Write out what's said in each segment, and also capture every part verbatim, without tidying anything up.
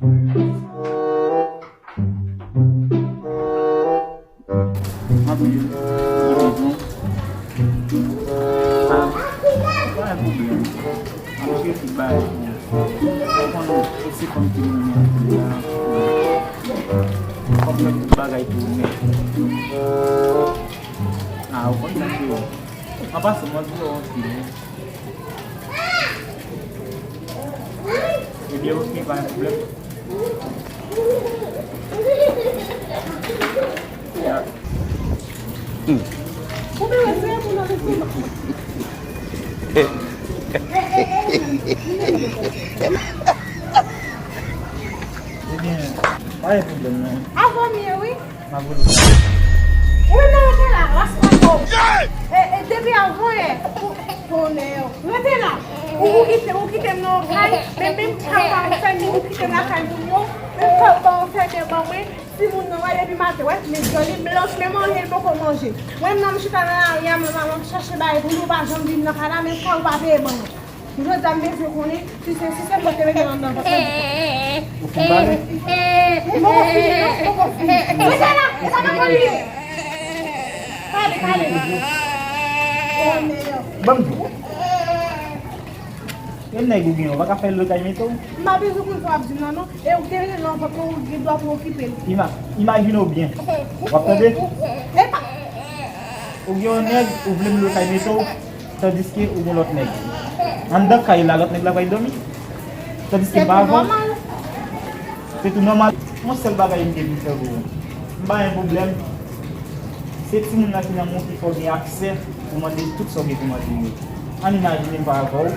Anpil. Li bezwen. Ah, pa gen pwoblèm. M ap jere tout bagay pou ou. Ou konn, ou se fanm ki renmen anpil la. Fòk fè tout bagay pou ou nèt. Ah, ou konn sa m di w. An pasan, m ap di w anpil. Ebyen, oke, pa gen pwoblèm. Ya. Hmm. Ebyen, pa gen pwoblèm, non. Avè w m ye, wi. M ap rele w. Ou menm nan rete la, ras pako. E, e, depi avan yè. Ou, bonè. Rete la. Ou, ou kite, ou kite m nan yon kay, men menm kay ou pa fè, ou kite m lakay moun yo, menm kay ou pa fè, men ban mwen, timoun nan wè depi maten, wè, men djòl li blanch, menm anyen l poko manje. Mwen menm nan m chita nan lari a, mwen, mwen, mwen chache bagay pou li, ou pa janm vin nan kay la, menm kay ou pa veye ban mwen. Jodi a m bezwen konnen si se, si se mwen te mete l anndan vant mwen. Ou fin pale? M poko fini, non, m poko fini. Rete la, sa pa konn li. Pale, pale. Ban m di w. E nèg ou gen, ou pa ka fè l lakay mete w? M pa bezwen konn sa w ap di m nan, non. E ou te rele l anvan, ou gen dwa pou okipe l. Ima-, imajine w byen. W ap tande? Epa! Ou gen yon nèg, ou vle m lakay mete w, tandiske ou gen lòt nèg. Anndan kay la, lòt nèg la pral dòmi. Tandiske m pa avè w. Se tou nòmal. Se tou nòmal. Yon sèl bagay m te vin fè pou ou. M pa gen pwoblèm. Se timoun nan ki nan men w ki fè w gen aksè pou mande tout sa w gen pou mande yo. Ann imajine m pa avè w,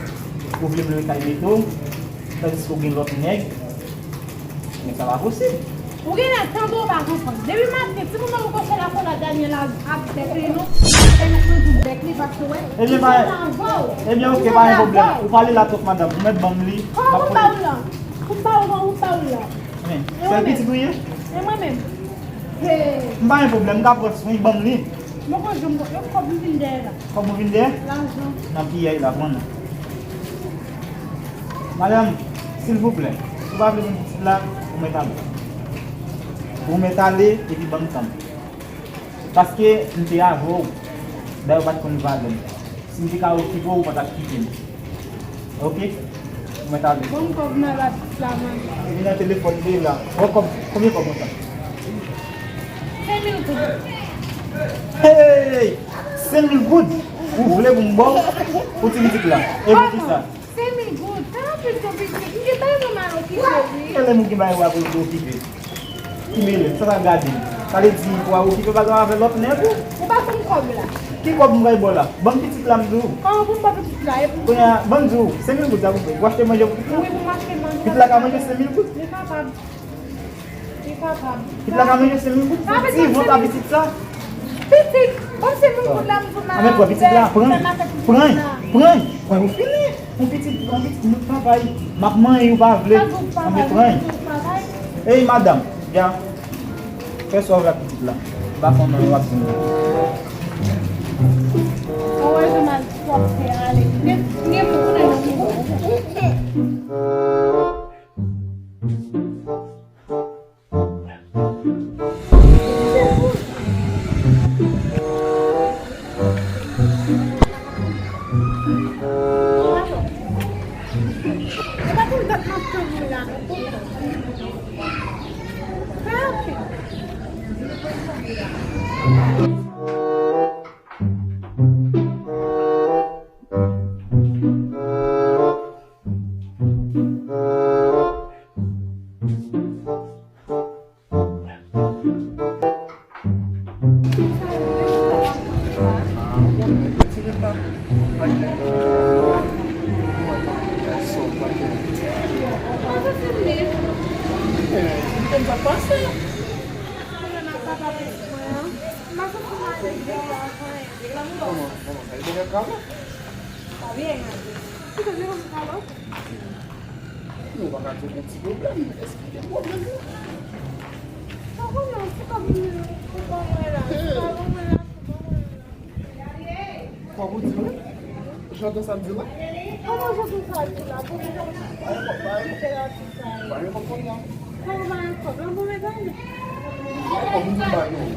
ou vle m lakay mete w, tandiske w gen lòt nèg. Men sa pa posib. Ou genlè tande w pa konprann. Depi maten, timoun nan poko fè lakolad, Daniel ap, ap bèk li non. Ap pèmèt mwen di w bèk li, paske wè, ebyen, li pa, fè l avè w. Ebyen, oke, pa gen pwoblèm. Ou pale la twòp, madanm. Ou mèt ban m li. Kòman pou m ba ou l lan? Pou m ba ou l lan, ou ba ou l lan. Men, sèl pitit ou ye? E mwen menm. He. M pa gen pwoblèm, m ka pran swen, ban m li. Mwen konn janm, yo kòb m vin dèyè la. Kòb ou vin dèyè? Lajan. Nan piyay la, pran nan. Madanm, silvouplè, si w pa vle ban m pitit la, ou mèt ale. Ou mèt ale, epi ban m tan m. Paske m te avè w, dayè w pa t konn valè m. Si m te ka okipe w, ou pa t ap kite m. Oke? Ou mèt ale. Ban m kòb mwen la, pitit la, man. Epi nan telefòn li la. Wè kòb, konbyen kòb ou tann? Senk mil goud. Hey! Senk mil goud? Ou vle pou m ba w pou ti pitit la? E pou kisa? Senk mil goud. Sa anpil tou pitit. M gen bagay pou m al okipe, wi. Genlè m gen bagay pou w okipe. Ki mele, sa ta gade m. Sa vle di pou w okipe bagay avè lòt nèg ou? Ou pa konn kòb la. Ki kòb m pral ba w la? Ban m pitit la m di w. Kòman pou m ba w pitit la? E pou... Kounye a, ban m di w, senk mil goud sa pou fè. Ou achte manje pou pitit la? Wi, pou m achte manje. Pitit la ka manje senk mil goud? Li kapab. Li kapab. Pitit la ka manje senk mil goud? Pou ti vant a pitit sa? Pitit, ban m senk mil goud la, m di w. Anben pran pitit la, pran, pran, pran, pran, ou fini. Yon pitit, yon pitit, nou travay. M ap manyen, ou pa vle. Anben pran. Ey, madanm, ya. Fè sa w vle ak pitit la. M pa konn nan w ap di m. Ou wè jan mal pwòpte a ale. Gen, gen moun nan yo ki bon. Nou pa ka di yon ti pwoblèm, esplike pwoblèm ou. Pa konnen, se kòb ou ban mwen la, se pa ban mwen la, se ban mwen la. Kòb ou di mwen? Jantan sa m di la? Kòman jantan sa di la? Pou ki jan ou di sa? Pa gen kòb, pa gen kòb. Pa gen kòb kòb la. Kòb pa gen kòb la, mwen gade. Pa gen kòb, m di pa gen.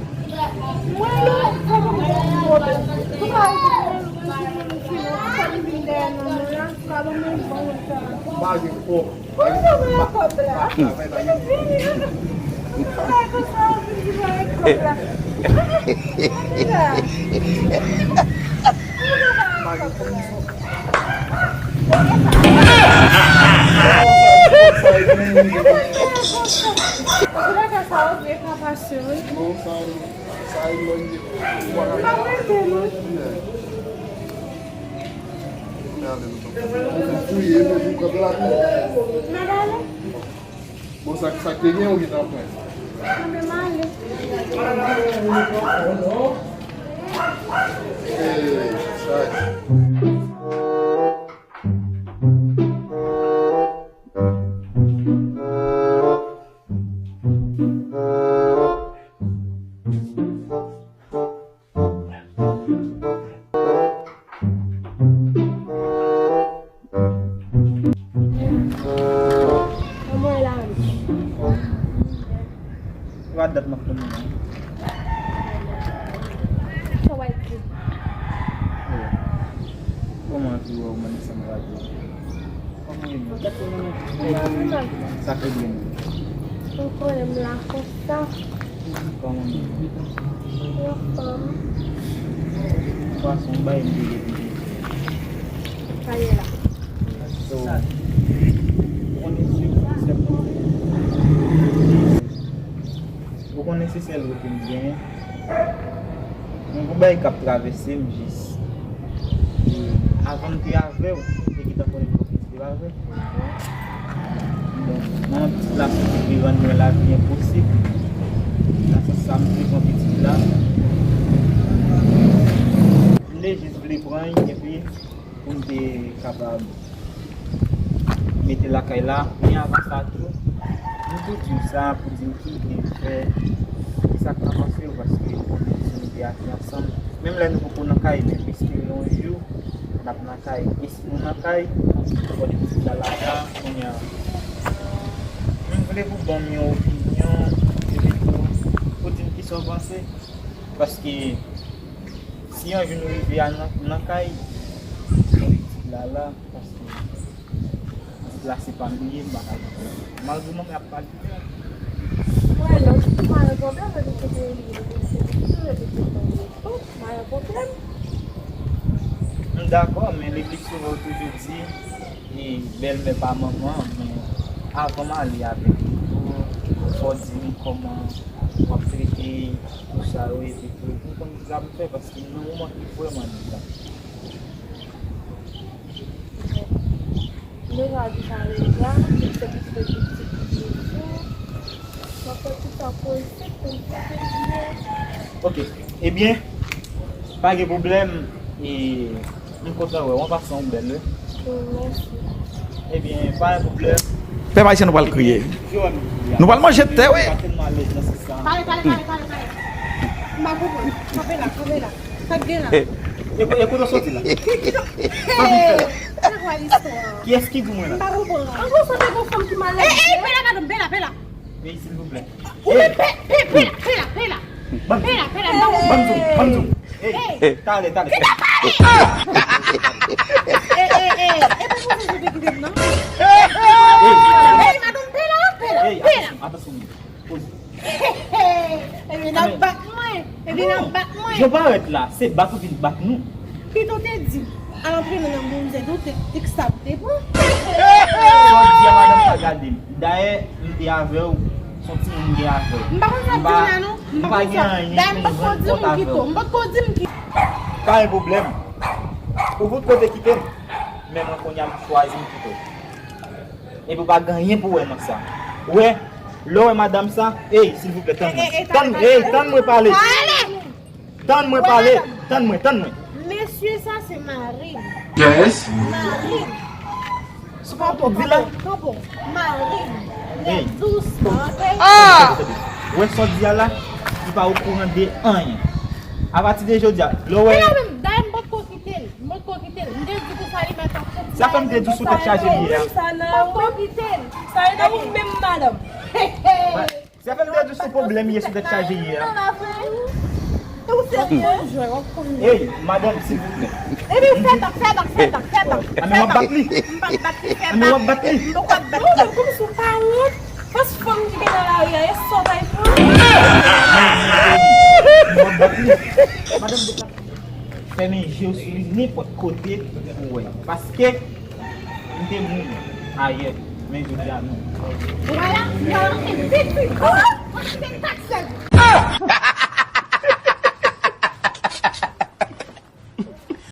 Mwen menm, kòb mwen gen pwoblèm. Tou pa gen pwoblèm, mwen jwenn mwen, mwen jwenn mwen, sa li vin dèyè nan mwen la, sa li menm ban mwen sa. Pa gen kòb. Ou pa gen kòb la. Ou pa gen kòb la. Bon, sa, sa k te gen, ou gentan pran. Mwen menm ale. Hey, chay. Kòman e la menm? Se pa dat m ap tann ou non. Sa w ap di? Kòman anvi wè w menm san m pa di w? Kòman w ye menm? Sa k rive menm? Ou konnen m la konsa. Kòman w ye? M anfòm. Pwason bay m te depi. Sa ye la. So, ou konnen se, se, ou konnen se sèl ou ke m genyen. Yon bon bagay k ap travèse m jis. E avan m te avè w, m te gentan konnen m t ap fè, se pa vre? Donk, manman pitit la pou te vle rann mwen lavi enposib. Nan sans sa, m te pran pitit la. M te jis vle pran l, epi pou m te kapab mete lakay la. Men avan sa tou, m tou di w sa pou di w ki te fè, ki sa k nan panse w, paske nou te aji ansanm. Menm lè nou poko nan kay, men piske yon jou, n ap nan kay. E si nou nan kay, fò pitit la la, la, kounye a. M vle pou ban m yon opinyon, epi tou, pou di m kisa w panse. Paske, si yon jou nou rive a nan, nan kay, fò pitit la la, paske pitit la se pa m li ye, m pa ka di. Malgre manman ap pale. Wè, non, m pa gen pwoblèm, mwen te kote li, mwen te kote li, mwen te kote li. M dakò, men li plis souvan toujou di, e, bèlmè pa manman, men avan m ale avèk li tou, fò w di m kòman w ap trete tout sa yo, epi tou, m konn sa m fè, paske m nan moman ki vrèman difisil. Deja di sa deja, se pitit pitit li toujou. M ap fè tout sa pou l fèt, pou l fèt byen. Ok, ebyen, pa gen pwoblèm, e m kontan wè w, an pasan w bèl, wi. Mèsi. Ebyen, pa gen pwoblèm. Pèp ayisyen, nou pral kriye. Nou pral manje tè, wi. Pale, pale, pale, pale, pale. M pa konprann. Kanpe la, kanpe la. Sa k gen la? E, e kote w soti la? Sa w vin fè la? Se kwa listwa? Kiyès ki di w mwen la? M pa konprann. An gwo, sa te gon fanm ki malèz. Ey, ey, pela, gadon, pela, pela. Ey, silvouplè. Ou menm pe, pe, pela, pela, pela. Ban m, pela, pela, ban m. Ban m zoom, ban m zoom. Ey, talè, talè. Kita pale! Ey, ey, ey, e pa pou se sou te kite m nan. Ey, gadon, pela, pela, pela. Ey, atansyon, atansyon. Poze. Ebyen, n ap bat mwen. Ebyen, n ap bat mwen. Jan w parèt la, se bat ou vin bat nou. Pito w te di m, al antre nan nan bonzè, nou te, te k sa pou te pran. Sa w di a, madanm pa gade m. Dayè, m te avè w, se yon timoun m gen avè w. M pa konn sa w ap di m la, non. M pa konn sa. Dayè, m potko di m kite w. M potko di m kite w. Pa gen pwoblèm. Ou potko te kite m. Men mwen, kounye a, m chwazi m kite w. Epi w pa gen anyen pou w wè nan sa. Ou wè, lè w wè madanm sa, ey, silvouplè, tann mwen. Tann, ey, tann mwen pale. Tann mwen pale. Tann mwen, tann mwen. Mesye sa se mari m. Yes. Mari m. Se pa w ap di la? Kanpe w. Mari m. Ey. Dousman, ok? Ah! Ou wè sa w di a la, li pa okouran de anyen. Apati de jodi a, lè w wè. E la menm, dayè m potko kite l. M potko kite l. M te di Sa fè m te di w sou tèt chaje li ye a. Sa nan ou menm, madanm. Sa fè m te di w sou pwoblèm li ye sou tèt chaje li ye a. Ou serye? Ey, madanm, silvouplè. Epi w fè bak, fè bak, fè bak, fè bak. Anben w ap bat li. M p ap bat li, fè bak. Anben w ap bat li. M poko ap bat li. Kòmsi w pa wont. Fòs fanm ki gen nan lari a, e sòt ay pran. Madanm, fèmen je w sou li nenpòt kote ou wè. Paske m te moun ayè, men jodi a non. Ou wè la, m pral antre vit vit. Oh! Mwen kite m taksè.